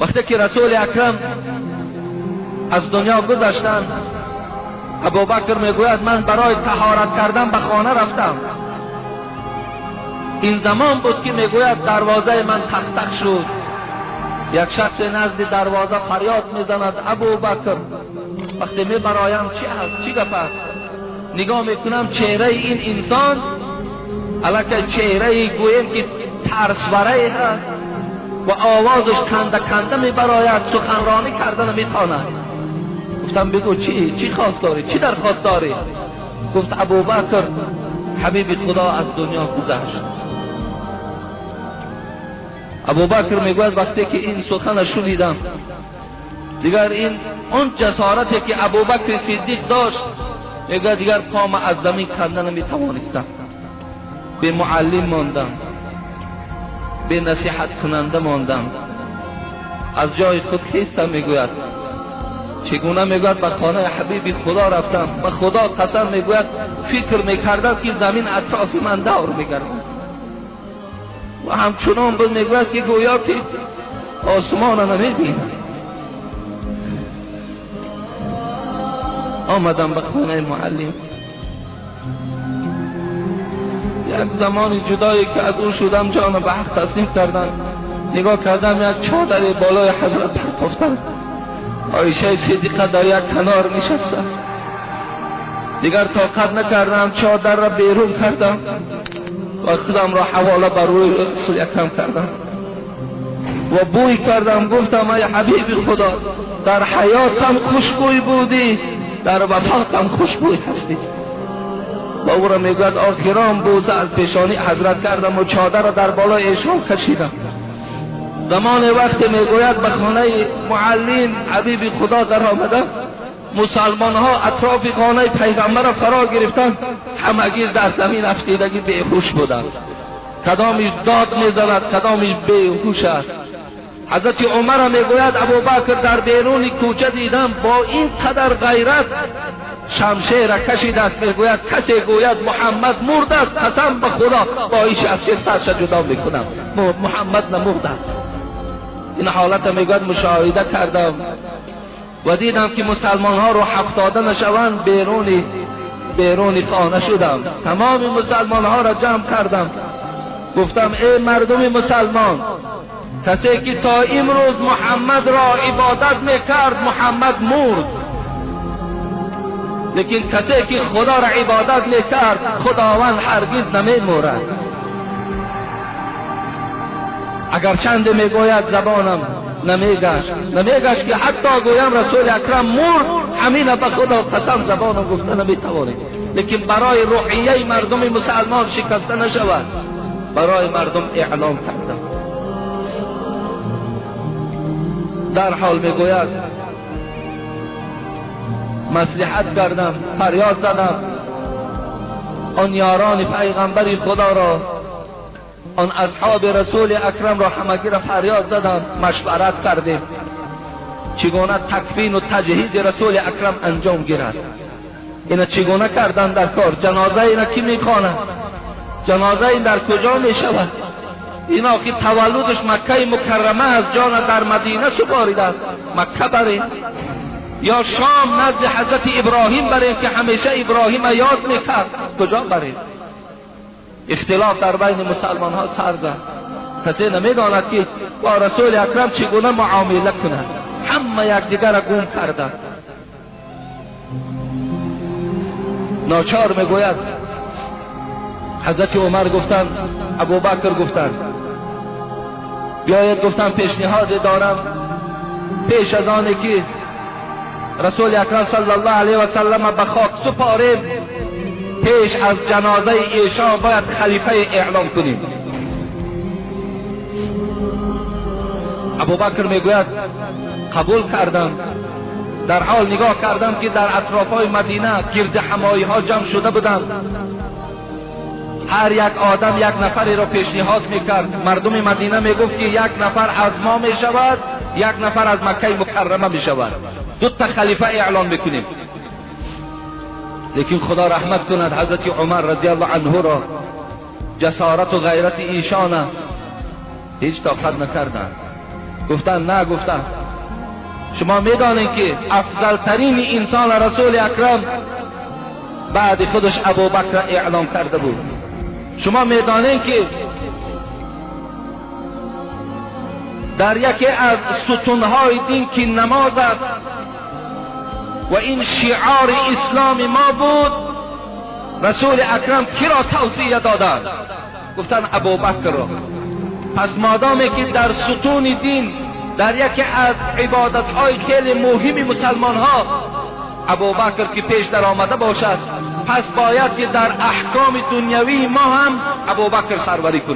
وقتی که رسول اکرم از دنیا گذشتند، ابوبکر میگوید من برای طهارت کردن به خانه رفتم. این زمان بود که میگوید دروازه من تق تق شد. یک شخص نزد دروازه فریاد میزند ابوبکر. وقتی میبرایم چی هست، چی گپ است، نگاه میکنم چهره این انسان الکه چهره گویم که ترسوره هست و آوازش کنده کنده میبراید، سخنرانی کردن میتواند. گفتم بگو چی خواست داری، چی درخواست داری؟ گفت ابوبکر حبیب خدا از دنیا گذشت. ابوبکر میگوید وقتی که این سخن شنیدم دیگر این اون جسارتی که ابوبکر صدیق داشت، میگوید دیگر پام از زمین کنده نمیتوانستم، به معلم ماندم، به نصیحت کننده ماندم، از جای خود خیستم. میگوید چگونه؟ میگوید به خانه حبیب خدا رفتم، به خدا قسم میگوید فکر میکردم که زمین اطراف من دور میگردد و همچنان بود. میگوید که گویا که آسمان نمیبینم. آمدم به خانه معلم. یک زمان جدایی که از او شدم جان به حق تسلیم کردم. نگاه کردم یک چادر بالای حضرت پرتافتم، عایشه صدیقه در یک کنار نشسته. دیگر طاقت نکردم، چادر را بیرون کردم و خودم را حواله بر روی رسول اکرم کردم و بوی کردم. گفتم ای حبیب خدا، در حیاتم خوشبوی بودی، در وفاتم خوشبوی هستی. و او را میگوید آخران بوسه از پیشانی حضرت کردم و چادر را در بالای ایشان کشیدم. زمان وقت میگوید به خانه معلم حبیب خدا در آمدم، مسلمان ها اطراف خانه پیغمبر را فرا گرفتند، همگی در زمین افتیدگی بیهوش بودند. کدامش داد میزند، کدامش بیهوش است. حضرت عمر میگوید ابوبکر در بیرون کوچه دیدم با این قدر غیرت شمشیر را کشید است. میگوید کسی گوید محمد مرد است، قسم به خدا با این شمشیر سرش جدا میکنم، محمد نمرد است. این حالت میگوید مشاهده کردم و دیدم که مسلمان ها رو افتاده نشوند، بیرون خانه شدم. تمام مسلمان ها را جمع کردم، گفتم ای مردم مسلمان، کسی که تا امروز محمد را عبادت میکرد محمد مرد، لیکن کسی که خدا را عبادت میکرد خداوند هرگز نمیمورد. اگر چند میگوید زبانم نمیگشت که حتی گویم رسول اکرم مرد، همین به خدا قسم زبانم گفته نمیتوانیم. لیکن برای روحیه مردم مسلمان شکسته نشود، برای مردم اعلام کردم. در حال میگوید مصلحت کردم، فریاد زدم آن یاران پیغمبر خدا را، آن اصحاب رسول اکرم را همگی را فریاد زدم، مشورت کردیم چگونه تکفین و تجهیز رسول اکرم انجام گیرد. اینا چگونه کردن در کار؟ جنازه اینا کی میخواند؟ جنازه این در کجا میشود؟ اینا که تولدش مکه مکرمه است، جان در مدینه سپاریده است، مکه بریم یا شام نزد حضرت ابراهیم بریم که همیشه ابراهیم یاد میکرد، کجا بریم؟ اختلاف در بین مسلمان ها سر زد. کسی نمیداند که با رسول اکرم چگونه معامله کند، همه یکدیگر را گم کردند. ناچار میگوید حضرت عمر گفتند، ابوبکر گفتند بیاید، گفتم پیشنهاد دارم، پیش از آن که رسول اکرم صلی الله علیه و سلم به خاک سپاریم، پیش از جنازه ایشان باید خلیفه اعلام کنیم. ابوبکر میگوید قبول کردم. در حال نگاه کردم که در اطرافهای مدینه گرد همایی ها جمع شده بودند، هر یک آدم یک نفری را پیشنهاد میکرد. مردم مدینه میگفت که یک نفر از ما میشود، یک نفر از مکه مکرمه میشود، دو تا خلیفه اعلان میکنیم. لیکن خدا رحمت کند حضرت عمر رضی الله عنه را، جسارت و غیرت ایشان هیچ طاقت نکردند. Гуфтанд на, гуфтанд шумо медонед, ки афзалтарин инсон Расули Акрам баъди худаш Абубакр эълон карда буд. Шумо медонед, ки дар яке аз сутунҳои дин, ки намоз аст ва ин шиори исломи мо буд, Расули Акрам киро тавсия доданд? Гуфтанд Абубакрро. Пас модоме ки дар сутуни дин, дар яке аз ибодатҳои хеле муҳими мусалмонҳо Абубакр ки пеш даромада бошад, пас бояд ки дар аҳкоми дунявии мо ҳам Абубакр сарварӣ кунад.